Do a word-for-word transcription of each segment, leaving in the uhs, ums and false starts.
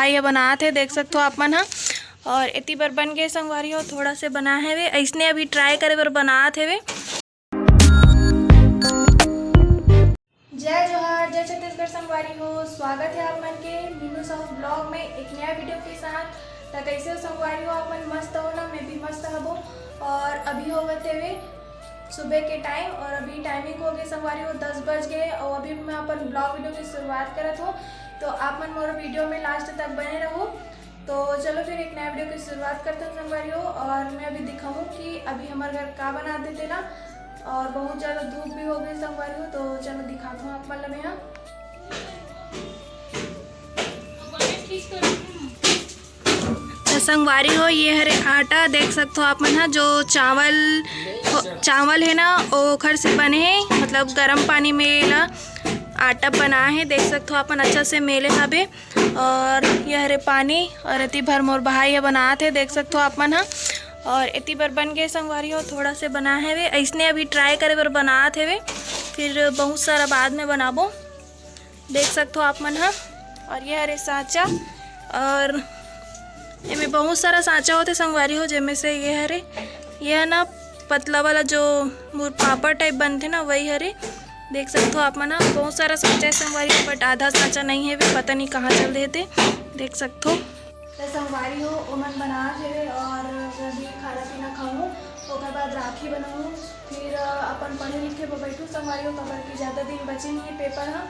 ये बनात हे, देख सकथो आप मन ह। और एती बर बन गए संगवारी हो, थोड़ा से बना हेवे, अइसने अभी ट्राई करे बर बनात हेवे। जय जोहार, जय छत्तीसगढ़ संगवारी हो, स्वागत है आप मन के मीनू साहू ब्लॉग में एक नया वीडियो के साथ। त कैसे हो संगवारी हो आप मन? मस्त हो ना? मैं भी मस्त हबो। और अभी होवत हेवे सुबह के टाइम और अभी टाइमिंग हो गए संगवारी हो, दस बज गए और अभी मैं अपन ब्लॉग वीडियो की शुरुआत करत हूँ। तो आप मन मोर वीडियो में लास्ट तक बने रहो। तो चलो फिर एक नया वीडियो की शुरुआत करते हैं संगवारी हो। और मैं अभी दिखाऊँ कि अभी हमारे घर का बना देते ना, और बहुत ज़्यादा धूप भी हो गई संगवारी हो। तो चलो दिखाता हूँ आप मन ला मैं यहाँ। त संगवारी हो, ये हरे आटा, देख सकथो आप मन ह, जो चावल, चावल है ना, ओखर से बने हे, मतलब गरम पानी में एला आटा बना हे, देख सकथो आप मन, अच्छा से मेले हबे। और ये हरे पानी, और एती भर मोर भाई ह बनात हे, देख सकथो आप मन ह। और एती बर बन गए संगवारी हो, थोड़ा से बना हेवे, अइसने अभी ट्राई करे बर बनात हेवे, फिर बहुत सारा बाद में बनाबो। देख सकथो आप मन ह। और ये हरे सांचा, और एमे बहुत सारा सांचा होथे संगवारी हो, जेमे से ये हरे, ये ह ना पतला वाला जो मुर पापड़ टाइप बनथे ना, वही हरे। देख सकथो आप मन ह, बहुत सारा सांचा है संगवारी हो, बट आधा सांचा नहीं है, वे पता नहीं कहाँ चल देते। देख सकथो। त संगवारी हो, ओमन बनात हेवे और मैं भी खाना पीना खाऊँ, ओकर बाद राखी बनाऊँ, फिर, अ, अपन पढ़े लिखे बर बैठूँ संगवारी हो, काबर कि ज़्यादा दिन बचे नहीं है पेपर ह।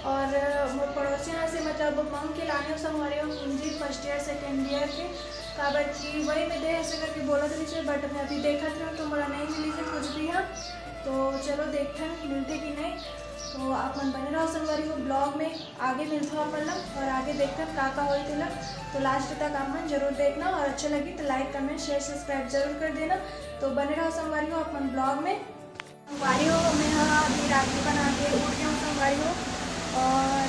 और, अ, मोर पड़ोसी यहाँ से मतलब मांग के लाने हो संगवारी हो कुंजी फर्स्ट ईयर सेकेंड ईयर के, काबर कि वही में दे ऐसे करके बोलत रहिस हे, बट मैं अभी देखत रहूँ तो मोला नहीं मिलिस हे कुछ भी ह। तो चलो देखथन मिलथे कि नहीं। तो आप मन बने रहो संगवारी हो ब्लॉग में। आगे मिलथो आप मन ला और आगे देखथन का का होई तेला। तो लास्ट तक आप मन जरूर देखना और अच्छा लगी तो लाइक, कमेंट, शेयर, सब्सक्राइब जरूर कर देना। तो बने रहो संगवारी हो आप मन ब्लॉग में। संगवारी हो, मैं ह अभी राखी बना के उठ गया हूँ संगवारी हो, और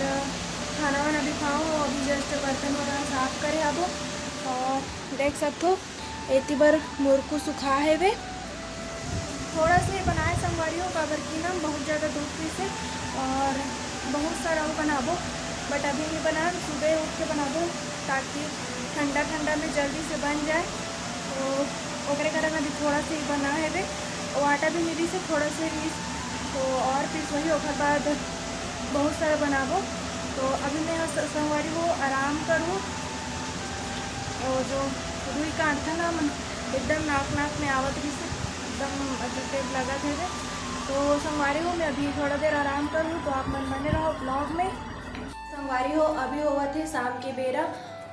खाना वाना भी खाऊँ। अभी जस्ट बर्तन वगैरह साफ करे आबो और देख सकथो एती बर मुरकू सुखा हेवे। थोड़ा से बनाए संगवारी हो, काबर कि ना बहुत ज़्यादा धूप रहिस हे और बहुत सारा वो बनाबो, बट अभी नहीं बनाए, सुबह उठ के बनाबो ताकि ठंडा ठंडा में जल्दी से बन जाए। तो ओकरे कारण अभी थोड़ा से ही बना हेवे। वो आटा भी मिलिस हे थोड़ा से ही, तो और फिर वही ओकर बाद बहुत सारा बनाबो। तो अभी मैं ह स-, संगवारी हो आराम करूँ। और जो रुई काटथे ना मन, एकदम नाक नाक में आवत रहिस हे, एकदम अजीब टाइप लगत हे। तो संगवारी हो, मैं अभी थोड़ा देर आराम करूँ, तो आप मन बने रहो ब्लॉग में। संगवारी हो, अभी होवत हे शाम के बेरा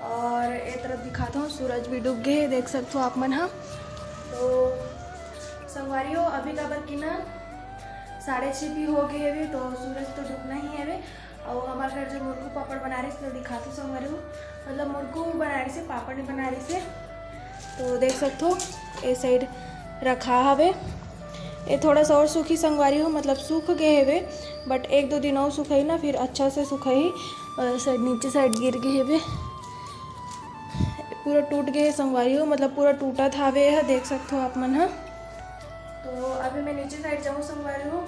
और ए तरफ दिखात हूँ, सूरज भी डूब गए हे, देख सकथो आप मन ह। तो संगवारी हो, अभी काबर कि ना साढ़े छः भी हो गए हेवे, तो सूरज तो डूबना ही हेवे। और हमारे घर जो मुरकू पापड़ बना रही से, दिखाती संगवारी हो, मतलब मुरकू बना रही से, पापड़ नहीं बना रही से। तो देख सकथो, ए साइड रखा हवे। ये थोड़ा सा और सूखी संगवारी हो, मतलब सूख गए हेवे, बट एक दो दिन और सुखाई ना, फिर अच्छा से सुखाई। और साइड, नीचे साइड गिर गए हेवे, पूरा टूट गए हे संगवारी हो, मतलब पूरा टूटत हावे ह, देख सकथो आप मन ह। तो अभी मैं नीचे साइड जाऊँ संगवारी हो,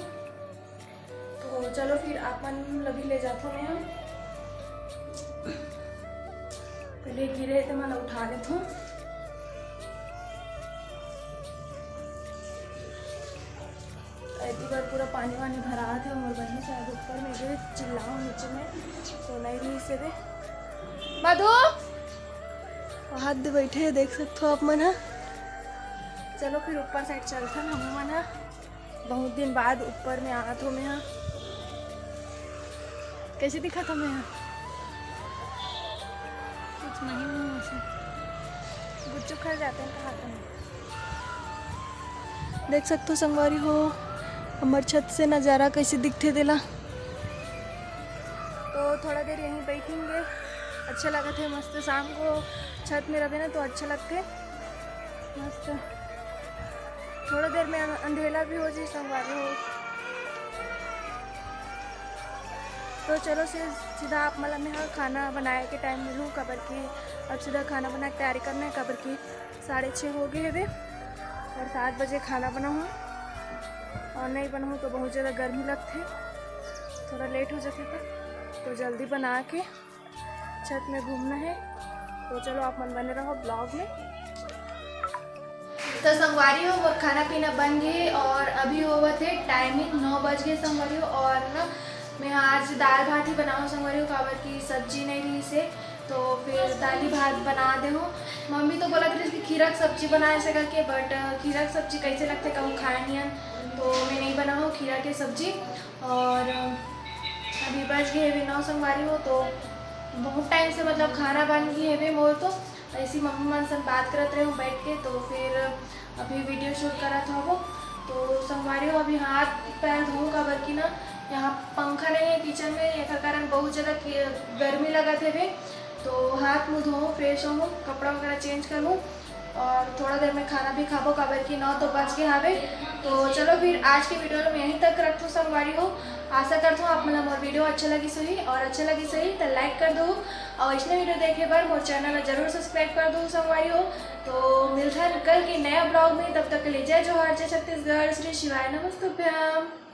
तो चलो फिर आप मन ल भी ले जाथो मैं ह। पहले गिरे हे ते मन उठा लेथो। एती बार पूरा पानी वानी भरात हे, मोर बहिनी शायद ऊपर में गिरे, चिल्लाओ नीचे में, तो नहीं रही से दे। मधु, वहाँ दे बैठे हे, देख सकथो आप मन ह। चलो फिर ऊपर साइड चलथन हम मन ह। बहुत दिन बाद ऊपर में आत हो मैं ह। कैसे दिखत हो मैं ह? कुछ नहीं, मुंह से गुच्चू खा जाते हैं, कहा था। देख सकथो संगवारी हो, हमर छत से नज़ारा कैसे दिखथे तेला। तो थोड़ा देर यहीं बैठेंगे, अच्छा लगत हे मस्त। शाम को छत में रहे ना तो अच्छा लगथे मस्त। थोड़ा देर में अंधेला भी हो जी संगवारी हो। तो चलो से सीधा आप मन ला मैं ह खाना बनाए के टाइम मिलूँ, काबर कि अब सीधा खाना बनाए के तैयारी करना है, काबर कि साढ़े छः हो गए हेवे और सात बजे खाना बनाहूँ, और नहीं बनाहूँ तो बहुत ज़्यादा गर्मी लगथे, थोड़ा लेट हो जाथे। तो, तो जल्दी बना के छत में घूमना है। तो चलो, आप मन बने रहो ब्लॉग में। तो संगवारी हो, मोर खाना पीना बन गए और अभी होवत है टाइमिंग नौ बज गए संगवारी हो। और ना, मैं आज दाल भात ही बनाऊँ संगवारी हो, काबर की सब्जी नहीं रही से, तो फिर दाल ही भात बना दे हूँ। मम्मी तो बोलत रहिस कि खीरा के सब्जी बनाए से करके, बट खीरा के सब्जी कैसे लगते कहूँ खाए नियन, तो मैं नहीं बनाऊँ खीरा के सब्जी। और अभी बज गए अभी नौ संगवारी हो, तो बहुत टाइम से मतलब खाना बन गई है मोर तो। ऐसी मम्मी मन से बात करत रहे हूँ बैठ के, तो फिर अभी वीडियो शूट करत हवो। तो संगवारी हो, अभी हाथ पैर धोऊँ, काबर की ना यहाँ पंखा नहीं है किचन में, एकर कारण बहुत ज़्यादा कि-, गर्मी लगत है बे। तो हाथ मुँह धोऊँ, फ्रेश होऊँ, कपड़ा वगैरह चेंज करूँ और थोड़ा देर में खाना भी खाबो, काबर की नौ तो बज के हावे। तो चलो फिर आज के वीडियो में यहीं तक रखथों संगवारी हो। आशा करथों आप मन ला मोर वीडियो अच्छा लगिस होही, और अच्छा लगिस होही तो लाइक कर दो, और इसने वीडियो देखे बर मोर चैनल ला जरूर सब्सक्राइब कर दो संगवारी हो। तो मिलथन कल के नया ब्लॉग में, तब तक के लिए जय जोहार, जय छत्तीसगढ़, श्री शिवाय नमस्तुभ्यम।